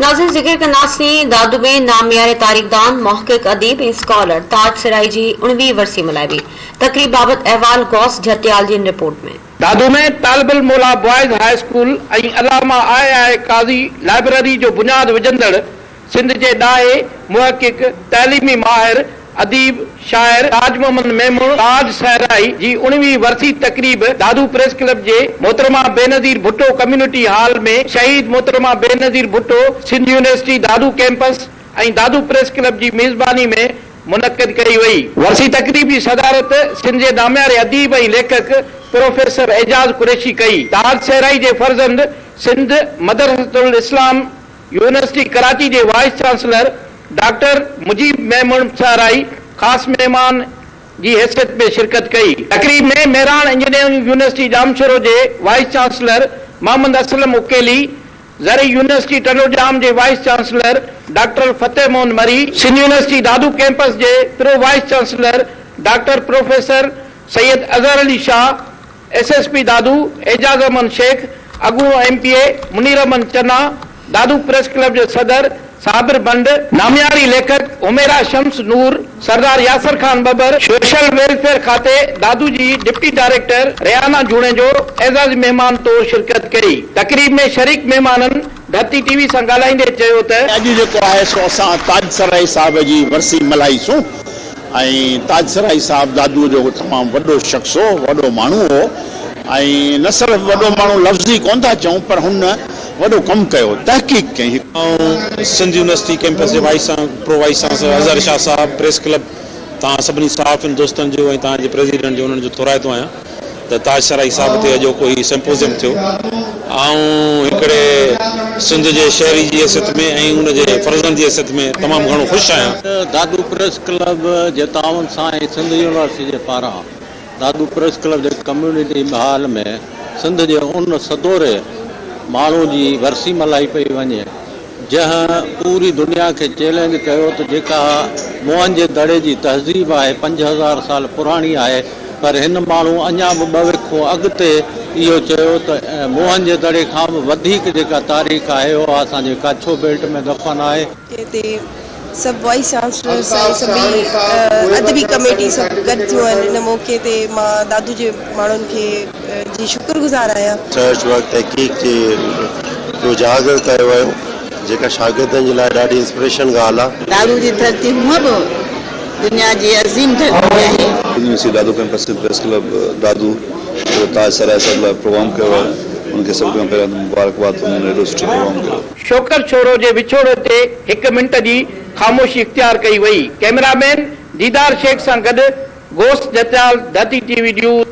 ناظرين ذڪر ڪنداسين دادو ۾ نامياري تاريخدان، محقق، اديب ۽ اسڪالر تاج سرائي جي اڻويهه ورسي ملهائي وئي. تقريب بابت احوال غوث جهتيال جي هن report ۾. Dadu ۾ Talib ul Mola boys high school ۽ Allama I I Qazi library جو بنياد وجهندڙ سنڌ جي ڏاهي، محقق، تعليمي ماهر، اديب، شاعر تاج محمد ميمڻ تاج صحرائي جي اڻويهين ورسي تقريب دادو پريس ڪلب جي محترمه بينظير ڀٽو ڪميونٽي هال ۾ شهيد محترمه Benazir Bhutto Sindh university Dadu campus ۽ Dadu press club جي ميزباني ۾ منعقد ڪئي وئي. ورسي تقريب جي صدارت سنڌ جي نامياري اديب ۽ ليکڪ پروفيسر اعجاز قريشي ڪئي. تاج صحرائي جي فرزند سنڌ مدرسة الاسلام يونيورسٽي ڪراچي جي vice chancellor doctor Mujeeb Memon Sehrai خاص مهمان جي حيثيت ۾ شرڪت ڪئي. تقريب ۾ مهراڻ انجنيئرنگ يونيورسٽي ڄامشورو جي وائيس چانسلر محمد اسلم عقيلي، زرعي يونيورسٽي ٽنڊوڄام جي vice chancellor doctor Fateh Muhammad Marri, Sindh university Dadu campus جي pro vice chancellor doctor professor Syed Azhar Ali Shah, S S P Dadu Ejaz Ahmed Shaikh, اڳوڻو M P A Munir Ahmed Channa, Dadu press club جي صدر صابر ڀنڊ، نامياري ليکڪ حميرا شمس نور، سردار ياسر خان ٻٻر، social welfare کاتي دادو جي deputy director Rehana Junejo اعزازي مهمان طور شرڪت ڪئي. تقريب ۾ شريڪ مهمانن ڌرتي ٽي وي سان ڳالهائيندي چيو ته. اڄ جيڪو آهي سو اسان تاج سرائي صاحب جي ورسي ملهائي سون. ۽ تاج سرائي صاحب دادوء جو تمام وڏو شخص هو، وڏو ماڻهو هو ۽ نه صرف وڏو ماڻهو لفظي ڪونه ٿا چئون پر هن وڏو ڪم ڪيو، تحقيق ڪئي. آئون سنڌ يونيورسٽي ڪئمپس جي vice pro vice chancellor Azhar Shah صاحب، پريس ڪلب توهان سڀني صحافين دوستن جو ۽ توهان جي پريزيڊنٽ جو انهن جو ٿورائتو آهيان ته تاج سرائي صاحب تي اڄوڪو هي سمپوزيم ٿيو. آئون هڪڙي سنڌ جي شهري جي حيثيت ۾ ۽ ان جي فرزند جي حيثيت ۾ تمام گهڻو خوش آهيان. دادو پريس ڪلب جي تعاون سان ۽ سنڌ يونيورسٽي جي پاران دادو پريس ڪلب جي ڪميونٽي هال ۾ سنڌ جي ان سدوري ماڻهو جي ورسي ملهائي پئي وڃي جنهن پوري دنيا کي چئلينج ڪيو ته جيڪا موهن جي دڙي جي تهذيب آهي 5000 سال پراڻي آهي پر هن ماڻهو اڃا به ٻه وکون اڳتي اهو چيو ته موهن جي دڙي کان به وڌيڪ جيڪا تاريخ آهي اها اسان جي ڪاڇو بيلٽ ۾ دفن آهي. تي سڀ وائيس چانسلرس ۽ سڀئي ادبي ڪميٽي سڀ گڏ ٿيون آهن ان موقعي تي مان دادو جي ماڻهن کي جي شڪر گذار آهيان. ريسرچ ورڪ تحقيق جي کي اجاگر ڪيو ويو جيڪا شاگردن جي لاء ڏاڍي انسپريشن ڳالهه آهي. دادو جي ڌرتي هونء به دنيا جي عظيم ڌرتي آهي. يونيورسٽي دادو ڪئمپس تي پريس ڪلب دادو جيڪو تاج سرائي صاحب لاء پروگرام ڪيو آهي ان کي سڀ کان پهريان ته مبارڪباد ته انهن ايڏو سٺو پروگرام ڪيو. شوڪت شورو جي وڇوڙي تي هڪ منٽ جي خاموشي اختيار ڪئي وئي. ڪئميرا مين ديدار شيخ سان گڏ Ghaus Jhatial, Dharti T V news.